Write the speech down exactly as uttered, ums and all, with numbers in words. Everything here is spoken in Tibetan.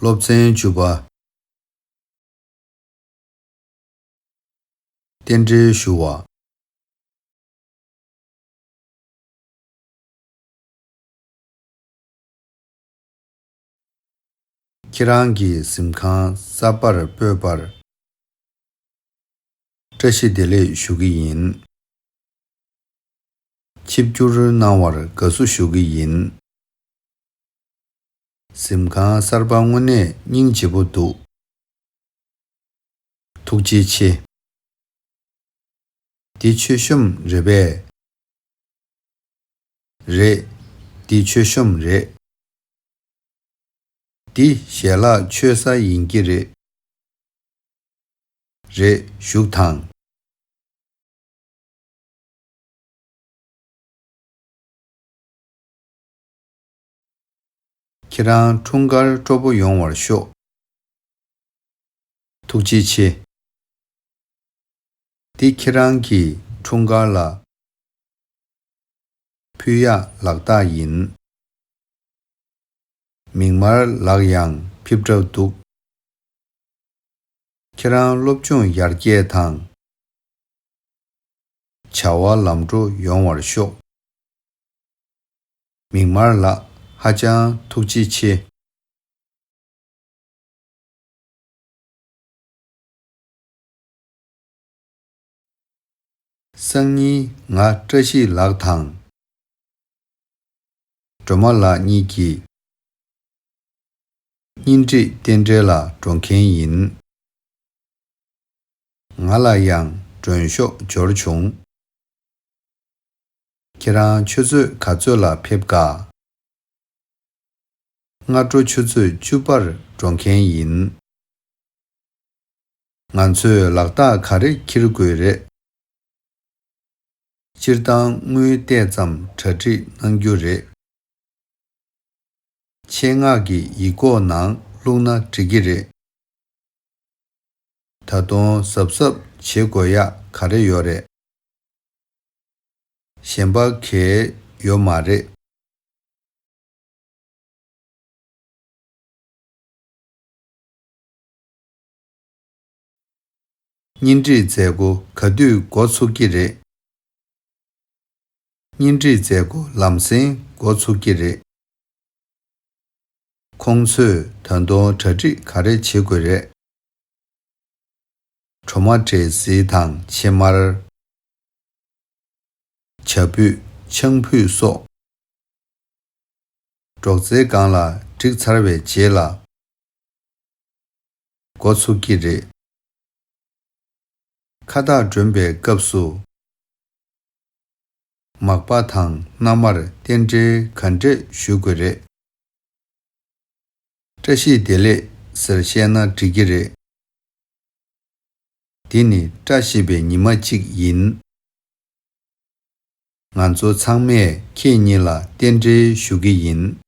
སློབ་ཚན་བཅུ་པ། རྟེན་འབྲེལ་ཞུ་བ། ཁྱེད་རང་གི་གཟིམ་ཁང་གསར་པར་སྤོས་པར་བཀྲ་ཤིས་བདེ་ལེགས་ཞུ་གི་ཡིན། ཆིབས་བསྒྱུར་གནང་བར་དགའ་བསུ་ཞུ་གི་ཡིན། གཟིམ་ཁང་གསར་པ་དངོས་གནས་སྙིང་རྗེ་པོ་འདུག་ཐུགས་རྗེ་ཆེ། འདི་མཆོད་གཤོམ་རེད་པས། རེད། འདི་མཆོད་གཤོམ་རེད། འདི་ཞལ་ལག་མཆོད་ས་ཡིན་གྱི་རེད། རེད། བཞུགས་དང་། ཁྱེད་རང་འཁྲུངས་སྐར་སྤྲོ་པོ་ཡོང་བར་ཤོག་ཐུགས་རྗེ་ཆེ། འདི་ཁྱེད་རང་གི་འཁྲུངས་སྐར་ལ་ཕུལ་ཡག་ལག་རྟགས་ཡིན། མིག་དམར་ལག་ཡང་ཕིབས་འདྲ་འདུག་ཁྱེད་རང་སློབ་སྦྱོང་ཡར་རྒྱས་དང་། བྱ་བ་ལམ་འགྲོ་ཡོང་བར་ཤོག་མིག་དམར་ལགས། ཧ་ཅང་ཐུགས་རྗེ་ཆེ། སང་ཉིན་ང་བཀྲ་ཤིས་ལགས་དང་སྒྲོལ་མ་ལགས་གཉིས་ཀྱིས་གཉེན་སྒྲིག་རྟེན་འབྲེལ་ལ་འགྲོ་མཁན་ཡིན། ང་ལ་ཡང་མགྲོན་ཤོག་འབྱོར་བྱུང་། ཁྱེད་རང་ཆུ་ཚོད་ག་ཚོད་ལ་ཕེབས་ག་སྔ་དྲོ་ཆུ་ཚོད་བཅུ་པར་འགྲོ་མཁན་ཡིན། ང་ཚོས་ལག་རྟགས་ག་རེ་འཁྱེར་དགོས་རེད། སྤྱིར་བཏང་དངུལ་བལྟས་ཙམ་གྲ་སྒྲིག་གནང་རྒྱུ་རེད། ཆེད་མངགས་ཀྱི་ཡིག་སྐོགས་ནང་བླུགས་ན་འགྲིག་གི་རེད། ད་དུང་གཟབ་གཟབ་བྱེད་དགོས་ཡག་ག་རེ་ཡོད་རེད། གཞན་པ་གས་ཡོད་མ་རེད། གཉེན་སྒྲིག་མཛད་སྒོ་ག་དུས་འགོ་ཚུགས་ཀྱི་རེད། གཉེན་སྒྲིག་མཛད་སྒོ་ལམ་སེང་འགོ་ཚུགས་ཀྱི་རེད། ཁོང་ཚོས་ད་དུང་གྲ་སྒྲིག་ག་རེ་བྱེད་དགོས་རེད། གྲོ་མ་འབྲས་སིལ་དང་ཕྱེ་མར། བྱ་ཕུད་ཆང་ཕུད་སོགས། སྒྲོག་ཙེའི་སྒང་ལ་བསྒྲིགས་ཚར་བའི་རྗེས་ལ། འགོ་ཚུགས་ཀྱི་རེད། ཁ་བཏགས་སྒྲོན་པའི་སྐབས་སུ། མག་པ་དང་མནའ་མར་རྟེན་འབྲེལ་ག་འདྲས་ཞུ་དགོས་རེད། བཀྲ་ཤིས་བདེ་ལེགས་ཟེར་བཤད་ན་འགྲིག་གི་རེད། འདི་ནི་བཀྲ་ཤིས་པའི་ཉི་མ་གཅིག་ཡིན། ང་ཚོ་ཚང་མས་ཁྱེད་གཉིས་ལ་རྟེན་འབྲེལ་ཞུ་གི་ཡིན།